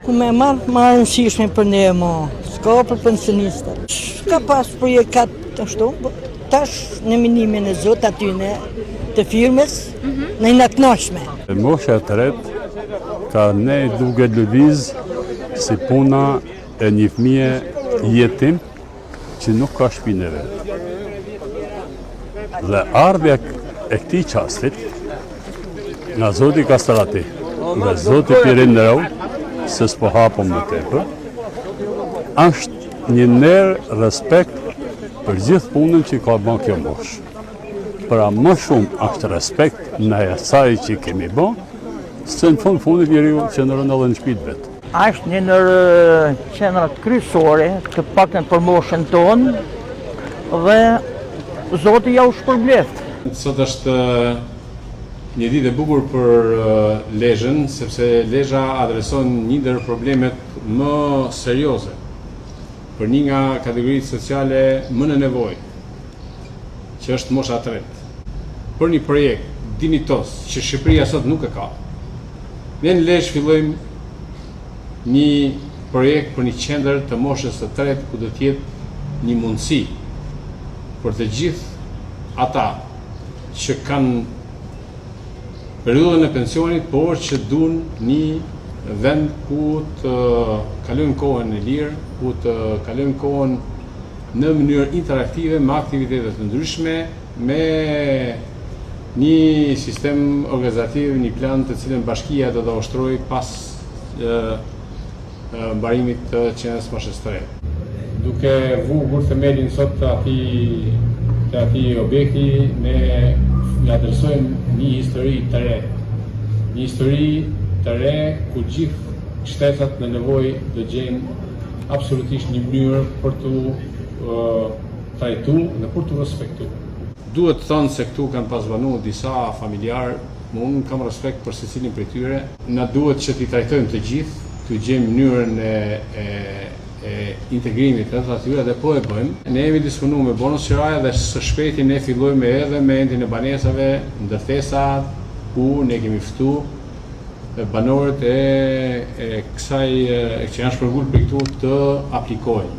Ku me marrë ma rëndësishme për ne mo, s'ka për pensionistët. S'ka pas projekt ashtu, po tash në minimin e zot atyne të firmës, mm -hmm. ne jena t'knaqme. Mosha e tretë ka ne duke lëviz si puna e një fëmije jetim që nuk ka shpinë e vet. Dhe ardhja e këtij çastit, nga zoti Kastrati dhe zoti Pjerin Ndreu, se s'po hapëm më tepër, është një nder respekt për gjithë punën që ka bën kjo moshë. Pra më shumë është respekt ndaj asaj që kemi bën, se në fund fundit njeriu qëndron edhe në shpi të vet. Është një ndër qendrat kryesore, të paktën për moshën tonë dhe Zoti ja u shpërbleftë. Sot është një ditë e bukur për Lezhën, sepse Lezha adreson një ndër problemet më serioze për një nga kategoritë sociale më në nevojë, që është mosha e tretë. Për një projekt dinjitoz që Shqipëria sot nuk e ka. Ne në Lezhë fillojmë një projekt për një qendër të moshës së tretë ku do të jetë një mundësi për të gjithë ata që kanë periudhën e pensionit, por që duan një vend ku të kalojnë kohën e lirë, ku të kalojnë kohën në mënyrë interaktive me aktivitete të ndryshme, me një sistem organizativ, një plan të cilën bashkia do ta ushtrojë pas mbarimit të qendrës moshës tretë. Duke vu gurthemelin sot të atij të atij objekti, ne adresojmë një histori të re. Një histori të re ku gjithë shtresat në nevojë do gjejnë absolutisht një mënyrë për t'u trajtu dhe për t'u respektu. Duhet thënë se këtu kanë pas banu disa familjarë, unë kam respekt për secilin prej tyre. Na duhet që t'i trajtojmë të gjithë, të gjejmë mënyrën e, e, e integrimit edhe të atyre dhe po e bëjmë. Ne jemi disponu me bonus qiraje dhe së shpejti ne fillojmë edhe me entin e banesave, ndërtesa ku ne kemi ftu banorët e, e kësaj e, që janë shpërngul prej këtu të aplikojnë.